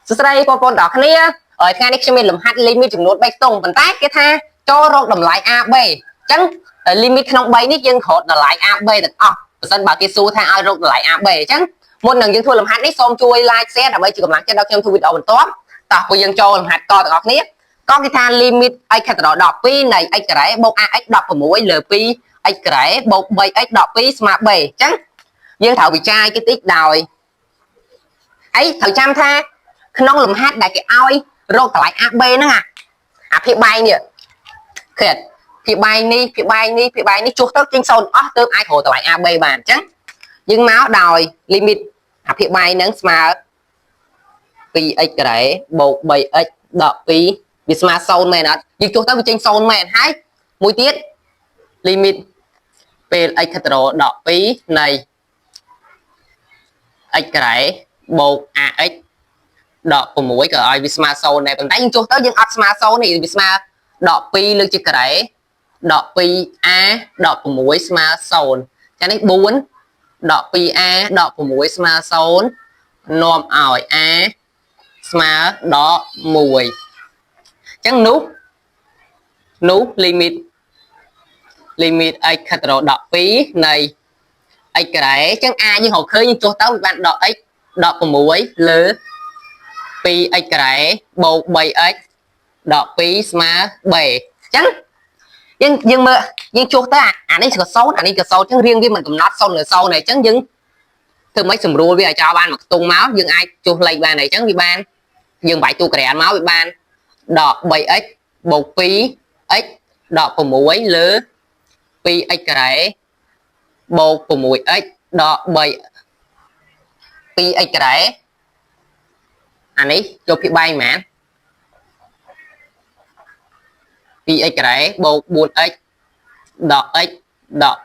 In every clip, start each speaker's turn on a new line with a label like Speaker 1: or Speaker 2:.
Speaker 1: សួស្តីបងប្អូនទាំងអស់គ្នាហើយថ្ងៃនេះខ្ញុំមានលំហាត់ limit ចំនួន3ខ្ទង់ប៉ុន្តែគេថាចូលរកតម្លៃ AB អញ្ចឹង limit ក្នុង3នេះយើងរកតម្លៃ AB ទាំងអស់បើសិនបើគេសួរថាឲ្យរកតម្លៃ AB អញ្ចឹងមុននឹងយើងធ្វើលំហាត់នេះសូមជួយ like share ដើម្បីជាកម្លាំងចិត្តដល់ខ្ញុំធ្វើវីដេអូបន្ទាប់តោះពួកយើងចូលលំហាត់កទាំងអស់គ្នាក៏គេថា limit x ខិតដល់12នៃ x ការ៉េបូក ax 16លើ2 x ការ៉េបូក 3x 12ស្មើ b អញ្ចឹងយើងត្រូវវិចារគេតិចដោយអីត្រូវចាំថា ក្នុងលំហាត់ដែលគេឲ្យរកតម្លៃ AB ហ្នឹងអាភាគបែងនេះឃើញភាគបែងនេះភាគបែងនេះភាគបែងនេះជួសទៅចេញ0អស់ទើបអាចរកតម្លៃ AB បានអញ្ចឹងយើងមកដោយ limit អាភាគបែងហ្នឹងស្មើ 2x ការ៉េបូក 3x ដក2វាស្មើ0មែនអត់យើងជួសទៅវាចេញ0មែនហើយមួយទៀត limit ពេល x ខិតទៅដក2នៃ x ការ៉េបូក ax ដក6ក៏ឲ្យវាស្មើ0ដែរប៉ុន្តែយើងចុះទៅយើងអត់ស្មើ0នេះវាស្មើដក2លើកជាការ៉េដក 2a ដក6ស្មើ0ចានេះ4ដក 2a ដក6ស្មើ0នាំឲ្យ a ស្មើដក1អញ្ចឹងនោះ limit limit x ខិតទៅដក2នៃ x ការ៉េអញ្ចឹង a យើងរកឃើញយើងចុះទៅវាបានដក x ដក6លើ 2x ការ៉េបូក 3x ដក2ស្មើ b អញ្ចឹងយើងយើងមើលយើងជួសទៅអានេះក៏0អានេះក៏0អញ្ចឹងរៀងវាមិនកំណត់0លើ0ទេអញ្ចឹងយើងធ្វើម៉េចសម្រួលវាឲ្យចោលបានមួយខ្ទង់មកយើងអាចជួសលេខបានអញ្ចឹងវាបានយើងបាយទូក្រានមកវាបានដក 3x បូក 2x ដក6លើ 2x ការ៉េបូក 6x ដក3 2x ការ៉េអានេះយកភាគបែងហ្មង 2x ការ៉េបូក 4x ដក x ដក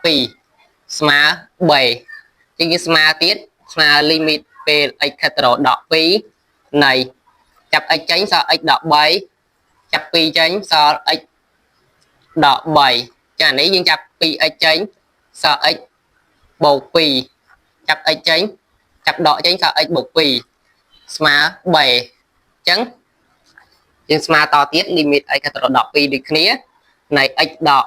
Speaker 1: 2ស្មើ b ជាងគេស្មើទៀតស្មើ limit ពេល x ខិតទៅដក2នៃចាប់ x ចេញសល់ x ដក3ចាប់2ចេញសល់ x ដក3ចានេះយើងចាប់ 2x ចេញសល់ x បូក2ចាប់ x ចេញចាប់ដកចេញសល់ x បូក2ស្មើ b អញ្ចឹងយើងស្មើតទៀត limit x ខិតទៅដល់12ដូចគ្នានៃ x ដក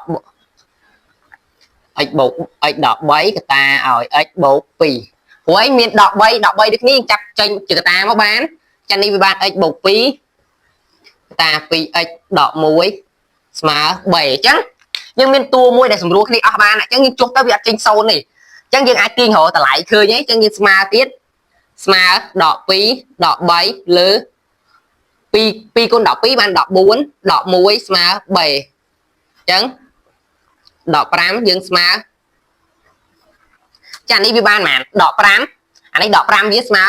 Speaker 1: x បូក x ដក3កតាឲ្យ x បូក2ព្រោះឯងមានដក3ដក3ដូចគ្នាចាប់ចេញជាកតាមកបានចានេះវាបាន x បូក2កតា 2x ដក1ស្មើ b អញ្ចឹងយើងមានតួមួយដែលសម្រួលគ្នាអស់បានអញ្ចឹងយើងចុះទៅវាអត់ចេញ0ទេអញ្ចឹងយើងអាចទាញរកតម្លៃឃើញអញ្ចឹងយើងស្មើទៀតស្មើដក2ដក3លើ2 2គុណ12បាន14ដក1ស្មើ b អញ្ចឹងដក5យើងស្មើចានេះវាបានប៉ុន្មានដក5អានេះដក5វាស្មើ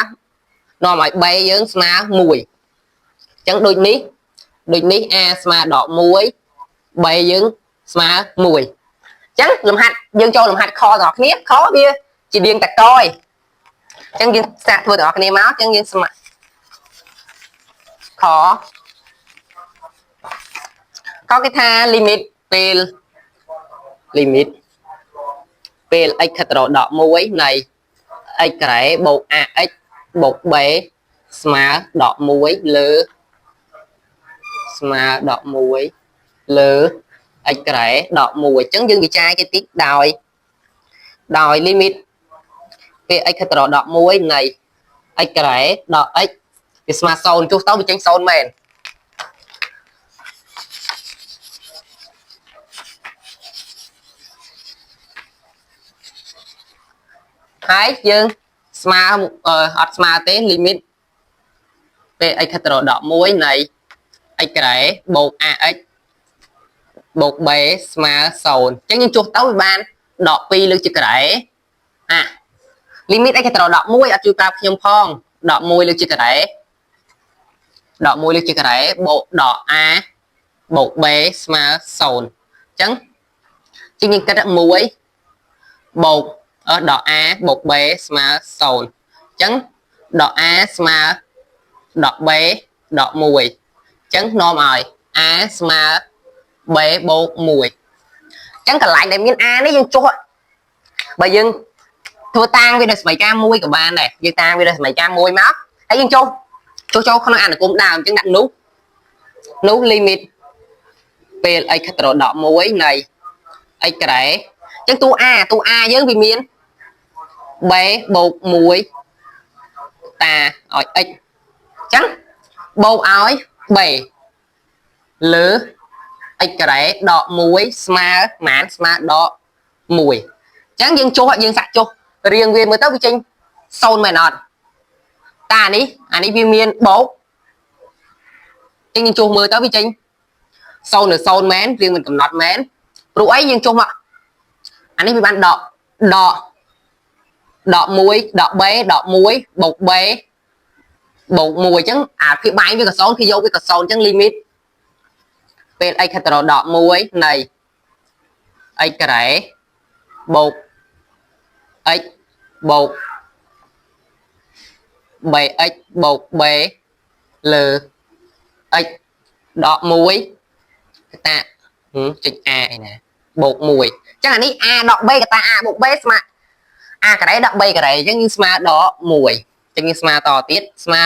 Speaker 1: នាំឲ្យ b យើងស្មើ1អញ្ចឹងដូចនេះដូចនេះ a ស្មើដក1 b យើងស្មើ1អញ្ចឹងលំហាត់យើងចូលលំហាត់ខទាំងអស់គ្នាខវាជារៀងតកយអញ្ចឹងយើងសាកធ្វើទាំងអស់គ្នាមកអញ្ចឹងយើងស្មើខក៏គេថា limit ពេល limit ពេល x ខិតទៅដក1នៃ x ការ៉េបូក ax បូក b ស្មើដក1លើស្មើដក1លើ x ការ៉េដក1អញ្ចឹងយើងវិចារគេតិចដោយដោយ limit ពេល x ខិតទៅដក1នៃ x ការ៉េដក x វាស្មើ0ចុះទៅវាចេញ0មែនហើយយើងស្មើអត់ស្មើទេ limit ពេល x ខិតទៅដក1នៃ x ការ៉េបូក ax បូក b ស្មើ0អញ្ចឹងយើងចុះទៅវាបានដក2លើកជាការ៉េអា limit x ខិតទៅដក1អត់ជួយប្រាប់ខ្ញុំផងដក1លើកជាការ៉េដក1លើកជាការ៉េបូកដក a បូក b ស្មើ0អញ្ចឹងជាងយើងគិត1បូកដក a បូក b ស្មើ0អញ្ចឹងដក a ស្មើដក b ដក1អញ្ចឹងនាំឲ្យ a ស្មើ b បូក1អញ្ចឹងកន្លែងដែលមាន a នេះយើងចុះបើយើងធ្វើតាងវានៅសម័យកាលមួយក៏បានដែរយើងតាងវានៅសម័យកាលមួយមកហើយយើងចុះ ចុះចូលក្នុងអនុគមដើមអញ្ចឹងដាក់នោះនោះ limit ពេល x ខិតទៅរកដក1នៃ x ការ៉េអញ្ចឹងតួ a តួ a យើងវាមាន b បូក1តាឲ្យ x អញ្ចឹងបូកឲ្យ b លើ x ការ៉េដក1ស្មើប៉ុន្មានស្មើដក1អញ្ចឹងយើងចុះយើងសាក់ចុះរៀងវាមើលទៅវាចេញ0មែនអត់តានេះអានេះវាមានបូកអញ្ចឹងយើងចុះមើលទៅវាចេញ0នៅ0មែនរៀងមិនកំណត់មែនព្រោះអីយើងចុះមកអានេះវាបានដកដកដក1ដក b ដក1បូក b បូក1អញ្ចឹងអាភាគបែងវាក៏0ភាគយកវាក៏0អញ្ចឹង limit ពេល x ខិតទៅរកដក1នៃ x ការ៉េបូក x បូក bx បូក b លើ x ដក1កតាចុច a ឯណាបូក1អញ្ចឹងអានេះ a ដក b កតា a បូក b ស្មើ a ការ៉េដក b ការ៉េអញ្ចឹងយើងស្មើដក1អញ្ចឹងយើងស្មើតទៀតស្មើ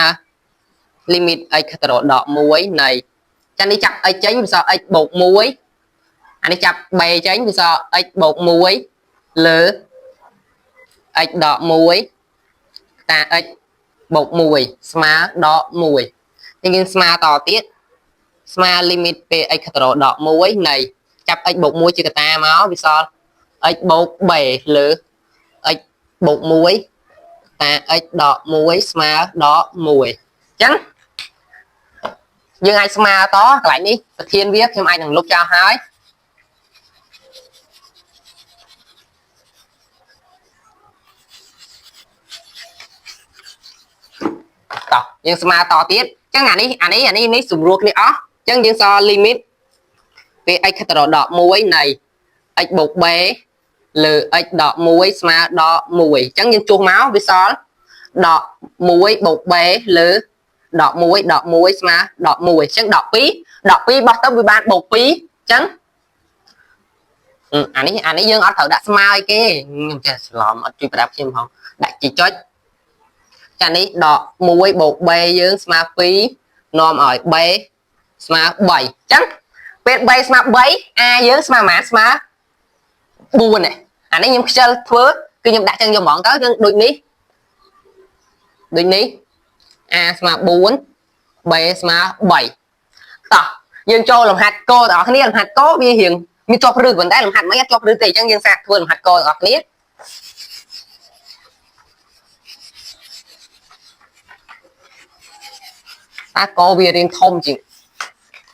Speaker 1: limit x ខិតទៅរកដក1នៃចានេះចាប់ x ចេញវាសល់ x បូក1អានេះចាប់ b ចេញវាសល់ x បូក1លើ x ដក1តា x បូក1ស្មើដក1អញ្ចឹងយើងស្មើតទៀតស្មើ limit ពេល x ខិតទៅរកដក1នៃចាប់ x បូក1ជាកតាមកវាសល់ x បូក b លើ x បូក1តា x ដក1ស្មើដក1អញ្ចឹងយើងអាចស្មើតកន្លែងនេះប្រធានវាខ្ញុំអាចនឹងលុបចោលហើយតោះយើងស្មើតទៀតអញ្ចឹងអានេះអានេះអានេះនេះសម្រួលគ្នាអស់អញ្ចឹងយើងសល់ limit ពេល x ខិតទៅរកដក1នៃ x បូក b លើ x ដក1ស្មើដក1អញ្ចឹងយើងជួសមកវាសល់ដក1បូក b លើដក1ដក1ស្មើដក1អញ្ចឹងដក2ដក2បោះទៅវាបានបូក2អញ្ចឹងអានេះអានេះយើងអត់ត្រូវដាក់ស្មើឲ្យគេខ្ញុំចេះច្រឡំអត់ជួយប្រាប់ខ្ញុំផងដាក់ជីចុចចានេះដក1បូក b យើងស្មើ2នាំឲ្យ b ស្មើ3អញ្ចឹងពេល b ស្មើ3 a យើងស្មើប៉ុន្មានស្មើ4នេះអានេះខ្ញុំខ្ជិលធ្វើគឺខ្ញុំដាក់ចឹងយកហ្មងទៅយើងដូចនេះដូចនេះ a ស្មើ4 b ស្មើ3តោះយើងចូលលំហាត់កទាំងអស់គ្នាលំហាត់កវារៀងមានជាប់រឹសប៉ុន្តែលំហាត់មិនអត់ជាប់រឹសទេអញ្ចឹងយើងសាកធ្វើលំហាត់កទាំងអស់គ្នាតើកវារៀងធំជាង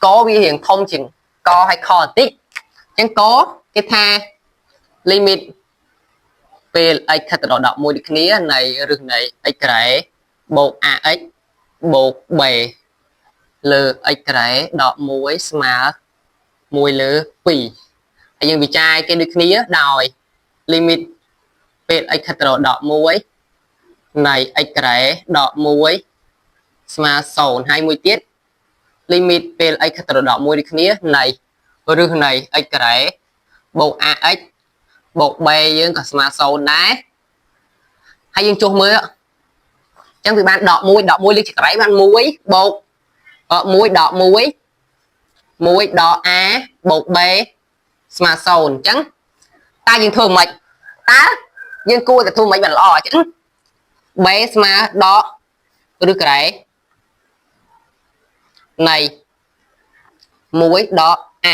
Speaker 1: កវារៀងធំជាងកឲ្យខបន្តិចអញ្ចឹងកគេថា limit ពេល x ខិតទៅដល់11ដូចគ្នានៃរឹសនៃ x ការ៉េបូក ax បូក b លើ x ការ៉េដក1ស្មើ1លើ2ហើយយើងវិចារគេដូចគ្នាដោយ limit ពេល x ខិតទៅដល់ដក1នៃ x ការ៉េដក1ស្មើ0ហើយមួយទៀត limit ពេល x ខិតទៅដល់ដក1ដូចគ្នានៃរឹសនៃ x ការ៉េបូក ax បូក b យើងក៏ស្មើ0ដែរហើយយើងចុះមើលអញ្ចឹងវាបានដក1ដក1លើកជាក្រៃបាន1បូក1ដក1 1ដក a បូក b ស្មើ0អញ្ចឹងតើយើងធ្វើម៉េចតើយើងគួរតែធ្វើម៉េចបានល្អអញ្ចឹង b ស្មើដកឬក្រែនៃ1ដក a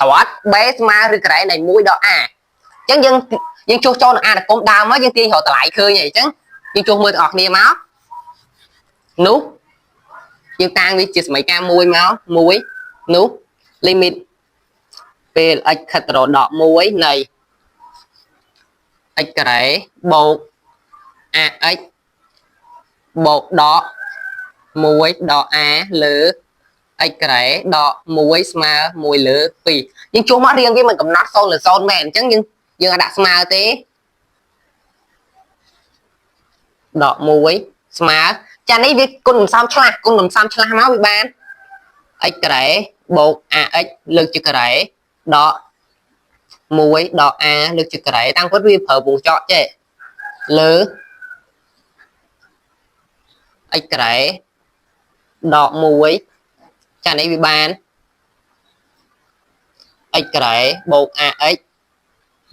Speaker 1: តើអត់ b ស្មើឬក្រែនៃ1ដក a អញ្ចឹងយើងយើងចុះចូលនឹងអនុគមដើមមកយើងទាញរកតម្លៃឃើញអីអញ្ចឹងយើងចុះមើលទាំងអស់គ្នាមកនោះយើងតាំងវាជាសមីការ1មក1នោះ limit ពេល x ខិតទៅរកដក1នៃ x ការ៉េបូក ax បូកដក1ដក a លើ x ការ៉េដក1ស្មើ1លើ2យើងជួសមករៀងវាមិនកំណត់0លើ0មែនអញ្ចឹងយើងយើងអាចដាក់ស្មើទេដក1ស្មើចានេះវាគុណសំសំឆ្លាស់គុណសំសំឆ្លាស់មកវាបាន x ការ៉េបូក ax លើកជាការ៉េដក1ដក a លើកជាការ៉េតាំងពិតវាប្រើវងចកចេះលើ x ការ៉េ ដក1ចានេះវាបាន x ការ៉េបូក ax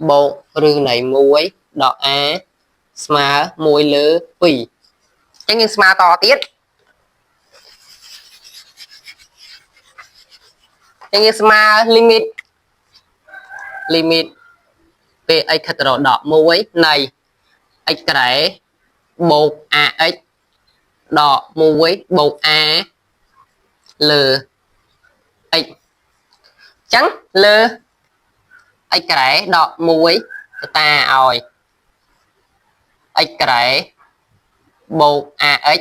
Speaker 1: បូកឬនៃ1ដក a ស្មើ1លើ2អញ្ចឹងយើងស្មើតទៀតអញ្ចឹងយើងស្មើ limit ពេល x ខិតទៅរកដក1នៃ x ការ៉េបូក ax ដក1បូក a លើ x អញ្ចឹងលើ x ការ៉េដក1កតាឲ្យ x ការ៉េបូក ax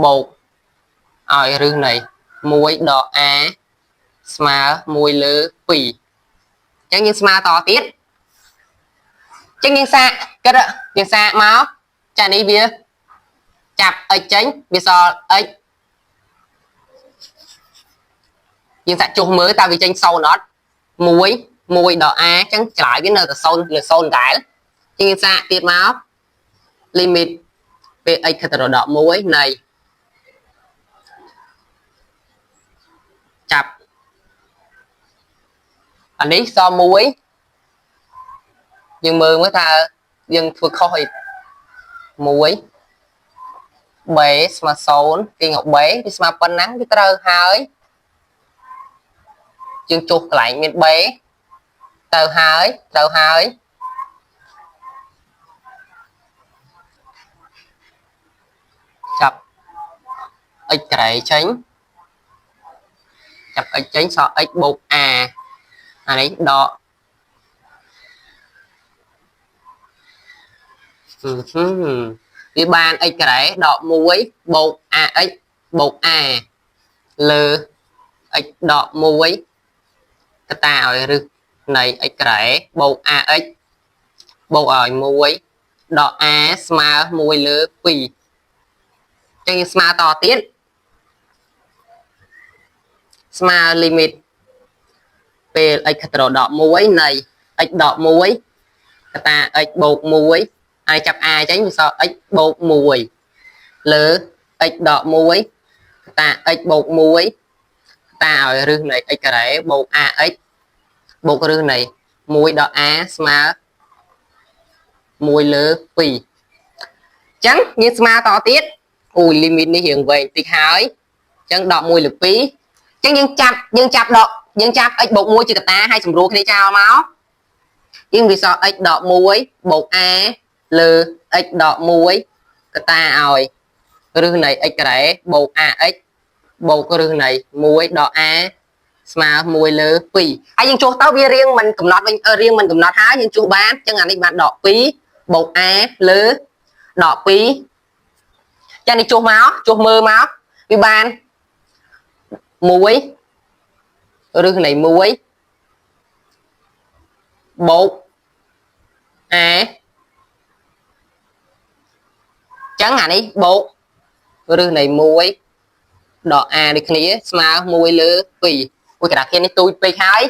Speaker 1: បូកឲ្យរឹសនៃ1ដក a ស្មើ1លើ2អញ្ចឹងយើងស្មើតទៀតអញ្ចឹងយើងសាកគិតយើងសាកមកចានេះវាចាប់ x ចេញវាសល់ x យើងសាកចុះមើលតើវាចេញ0អត់1 1ដល់ a អញ្ចឹងចម្លើយវានៅតែ0លើ0ដែរជាងយើងសាកទៀតមក limit ពេល x ខិតទៅរកដក1នៃចាប់អានេះស1យើងមើលមើលថាយើងធ្វើខុសអី1 b ស្មើ0ទាញឲ្យ b វាស្មើប៉ុណ្ណឹងវាត្រូវហើយយើងចុះកន្លែងមាន b ទៅហើយត្រូវហើយចាប់ x ការ៉េចេញចាប់ x ចេញសល់ x បូក a អានេះដកវាបាន x ការ៉េដក1បូក ax បូក a លើ x ដក1កតាឲ្យរឹសនៃ x ការ៉េបូក ax បូកឲ្យ1ដក a ស្មើ1លើ2អញ្ចឹងយើងស្មើតទៀតស្មើ limit ពេល x ខិតទៅរកដក1នៃ x ដក1កតា x បូក1ហើយចាប់ a ចេញវាសល់ x បូក1លើ x ដក1កតា x បូក1កតាឲ្យរឹសនៃ x ការ៉េបូក ax បូករឹសនៃ1ដល់ a ស្មើ1លើ2អញ្ចឹងយើងស្មើតទៀតអូយ limit នេះរៀងវែងតិចហើយអញ្ចឹងដក1លើ2អញ្ចឹងយើងចាប់ដកយើងចាប់ x បូក1ជាកតាហើយសម្រួលគ្នាចោលមកយើងវាសល់ x ដក1បូក a លើ x ដក1កតាឲ្យរឹសនៃ x ការ៉េបូក ax បូករឹសនៃ1ដក a ស្មើ1លើ2ហើយយើងចុះទៅវារៀងមិនកំណត់វិញរៀងមិនកំណត់ហើយយើងចុះបានអញ្ចឹងអានេះបានដក2បូក a លើដក2ចានេះចុះមកចុះមើលមកវាបាន1រឹសនៃ1បូក a ចឹងអានេះបូករឹសនៃ1ដក a ដូចគ្នាស្មើ1លើ2អូយក្តារខៀននេះទូចពេកហើយ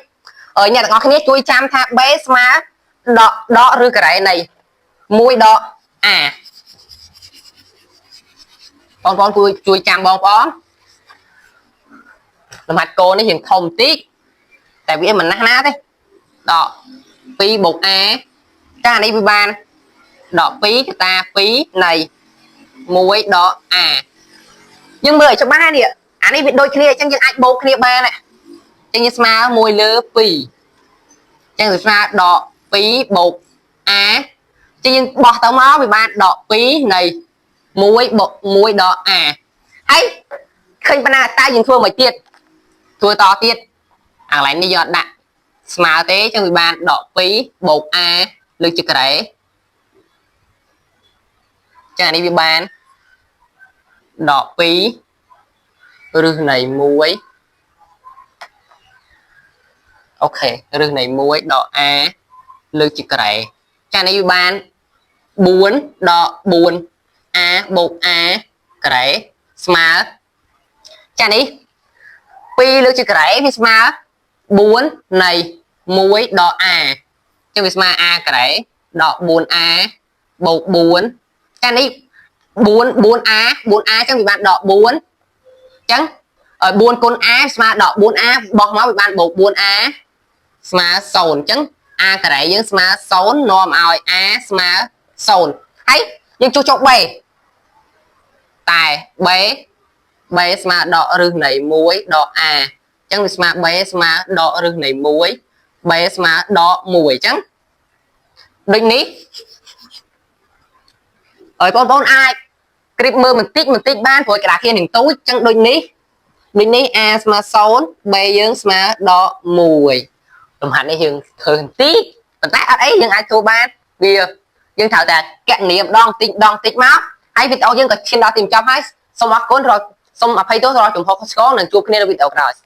Speaker 1: អើអ្នកទាំងអស់គ្នាជួយចាំថា b ស្មើដកដកឬការ៉េនៃ1ដក a បងប្អូនជួយចាំបងប្អូនលំហាត់កូននេះរៀងធំបន្តិចតែវាមិនណាស់ណាទេដក2បូក a កានេះវាបានដក2កតា2នៃ1ដក a យើងមើលឲ្យច្បាស់នេះអានេះវាដូចគ្នាអញ្ចឹងយើងអាចបូកគ្នាបានអញ្ចឹងយើងស្មើ1លើ2អញ្ចឹងស្មើដក2បូក a អញ្ចឹងយើងបោះទៅមកវាបានដក2នៃ1បូក1ដក a ហើយឃើញប៉ុណ្ណាតើយើងធ្វើមកទៀតធ្វើតទៀតអាកន្លែងនេះយើងអត់ដាក់ស្មើទេអញ្ចឹងវាបានដក2បូក a លើកជាការ៉េចឹងអានេះវាបានដក2រឹសនៃ1អូខេរឹសនៃ1ដក a លើកជាការ៉េចានេះវាបាន4ដក4 a បូក a ការ៉េស្មើចានេះ2លើកជាការ៉េវាស្មើ4នៃ1ដក a ចឹងវាស្មើ a ការ៉េដក 4a បូក4ចានេះ4 4a 4a ចឹងវាបានដក4 ចឹង4គុណ a ស្មើដក 4a បោះមកវាបានបូក 4a ស្មើ0អញ្ចឹង a ការ៉េយើងស្មើ0នាំឲ្យ a ស្មើ0ហើយយើងចុះចុះ b តែ b b ស្មើដកឫសនៃ1ដក a អញ្ចឹងវាស្មើ b ស្មើដកឫសនៃ1 b ស្មើដក1អញ្ចឹងដូចនេះហើយបងប្អូនអាចគ្រីបមើលបន្តិចបន្តិចបានព្រោះក្តារខៀននឹងទូចអញ្ចឹងដូចនេះដូចនេះ a ស្មើ0 b យើងស្មើដក1លំហាត់នេះយើងធ្វើបន្តិចប៉ុន្តែអត់អីយើងអាចធ្វើបានវាយើងត្រូវតែកណនាម្ដងតិចម្ដងតិចមកហើយវីដេអូយើងក៏ឈានដល់ទីបញ្ចប់ហើយសូមអរគុណរកសូមអភ័យទោសរាល់ចំហខុសឆ្គងនិងជួបគ្នានៅវីដេអូក្រោយ។